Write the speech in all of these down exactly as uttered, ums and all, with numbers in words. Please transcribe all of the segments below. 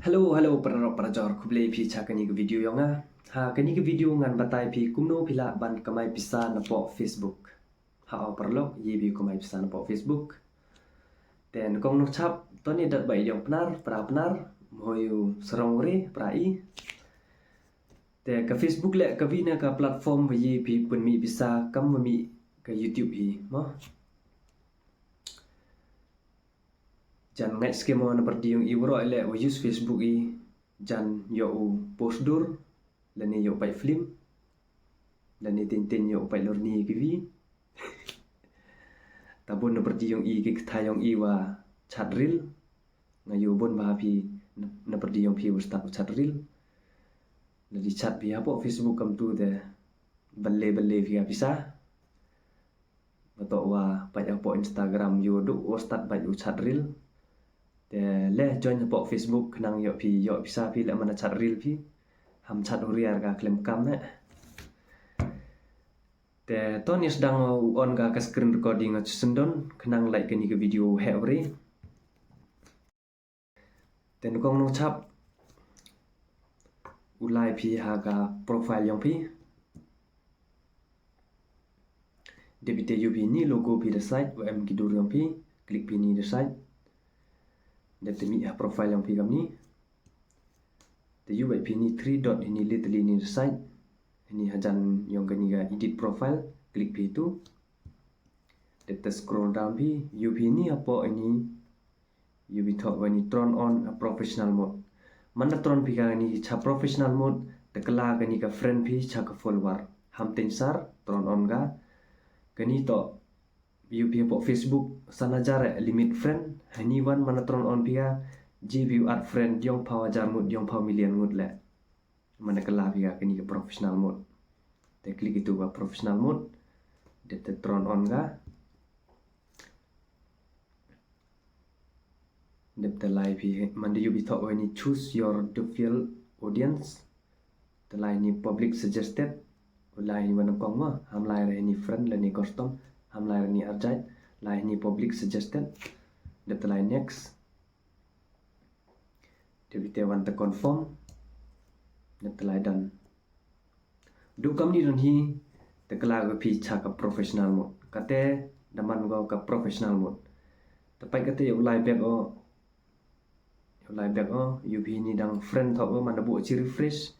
Hello, hello, paralok parajor, khublei phi cha kani ka video yong nga. Ha kani ka video ngan batai phi kumno phi lah ban kamai pisa napoh Facebook. Ha o paralok, ye phi kamai pisa napoh Facebook. Te nukong nukchap, toni dat bai yong pnar, pra pnar, moyu sarong re, pra i. Te ka Facebook le ka vina ka platform wa ye phi pun mi pisa kam wa mi ka YouTube hi, mo. Jan ngai skemo na perdiung i waro le wa use Facebook i jan yo u post dur, lani yo pai film, lani tintin yo pai lorni kiwi. Tabun na perdiung i ki kthayong i wa chat reel, nga yo bun ba phi na perdiung phi wa start chat reel. Ladi chat phi hapoh Facebook kam tu de belle belle phi pisa. Bato wa pait hapoh Instagram yo du wa start pait u chat reel. Te le join hapoh Facebook khnang yo phi yo pisa phi le mana chat reel phi. Ham chat u riar ka klem kam ne. Te toni sdang u on ka ka screen recording a chusendon khnang like kani ka video he uri. Te nukong nukchap u lai phi ha ka profile yong phi. Dep ite yu phi ni logo phi da site wa em ki dur yong phi, click phi ni da site. Dep te mi ha profile yong phi kam ni. Te yu bai phi ni three dot hini little ni da site. Hini hajan yong kani ka edit profile, click phi tu. Dep te scroll down phi, yu phi ni hapoh ini. Yu phi thok kani turn on a professional mode. Manda turn phi kani cha professional mode, te kala kani ka friend phi cha ka follower. Ham tensar, turn on ka. Kani to yu phi hapoh Facebook, san hajar limit friend. Hani wan manda turn on phi ka, ji phi add friend, diong phaw hajar ngut, diong phaw million ngut le. Manda kala phi ka kani ka professional mode. Te click itu ka professional mode. Dep te turn on ka. Dep te lai phi manda yu phi thok ini choose your default audience. Te lai ini public suggested. Lai ini wan kong ma. Ham lai re ini friend le ini custom. Ham lai re ini arjait. Lai ini public suggested. Dep te lai next. Dep ite wan te confirm. Dep te lai done. Du kam ni don hi te kala ka phi cha ka professional mode. Kate daman go ka professional mode. Te pai kate yo lai back o. Yo lai back o. Yu phi ni dang friend thok o manda bu chi refresh.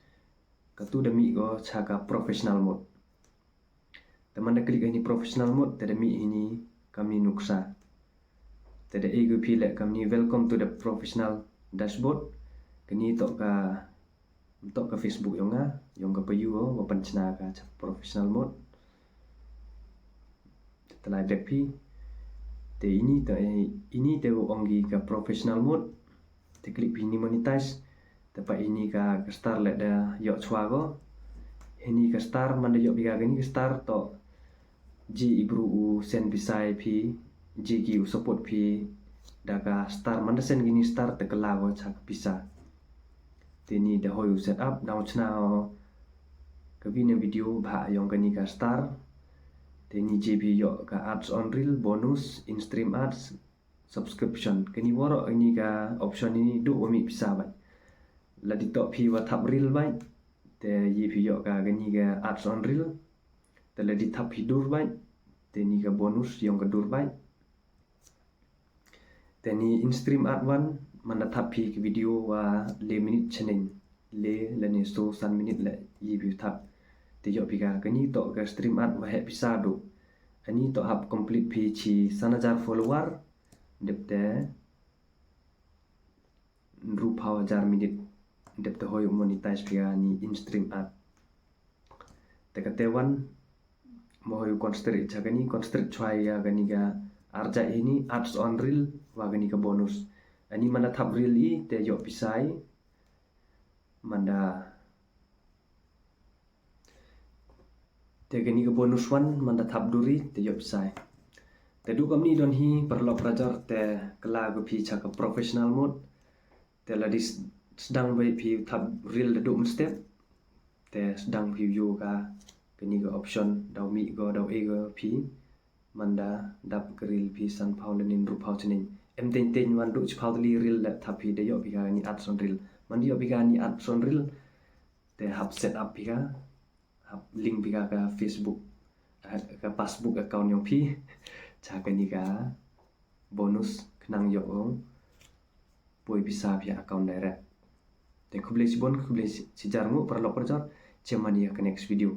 Katu da mi go cha ka professional mode. Te manda click ini professional mode, te da mi ini kam ni nuksa. Te da ego phi le kam ni welcome to the professional dashboard. Kani to ka, to ka Facebook yong nga, yong ka payu o, wa pan chna ka cha professional mode. Te lai back phi. Te ini te, ini te wo ong ki ka professional mode. Te click phi ini monetize. Te pa ini ka, ka star le da yo chwa go. Ini ka star manda yo phi ka ini ka star to. Ji i bru u sen pisa phi. Ji ki u support phi. Da ka star manda sen kini star te kala go cha ka pisa. Te ini da hoi u set up da u chna o. Ka bini video ba yong kani ka star. Te ini ji phi yo ka ads on reel, bonus, in-stream ads, subscription. Kani waro ini ka option ini du wa mi pisa bai. Ladi to phi wa thap reel bai. Te yi phi yo ka kani ka ads on reel. Te ladi thap phi dur bai. Te ini ka bonus yong ka dur bai. Te ini in-stream ad wan manda thap phi ki video wa le minute cheneng. Le lane so san minute le yi phi thap. Te yo phi ka kani to ka stream ad wa he pisa du. Ani to hap complete phi chi san hajar follower. Dep te nru phaw hajar minute. Dep te hoi monetize phi ka ni in-stream ad. Te kate wan mo hoi constrict cha kani constrict chwa ya kani ka arja ini ads on reel wa kani ka bonus. Ani manda thap reel i te yo pisa i manda Te kani ka bonus wan manda thap duri te yo pisa i. Te du kamni don hi paralok prajar te kala ka phi cha ka professional mode. Te ladi sdang bai phi thap reel da du mynstep. Te sdang phi yo ka kani ka option dau mi go dau e go phi. Manda dap ka reel phi san phaw lane nru phaw cheneng. em teng teng wan duh chiphaw tylli reel la thap phi da ïoh phi ka ni at son reel. Man da ïoh phi ka ni at son reel te hap set up phi ka, hap link phi ka ka Facebook, eh, ka passbook account yong phi. Cha ka ni ka bonus khnang ïoh ong poi pisa phi account direct. Te khublei shibun, khublei shi jar nguh paralok parajor. Chem mani ha ka next video.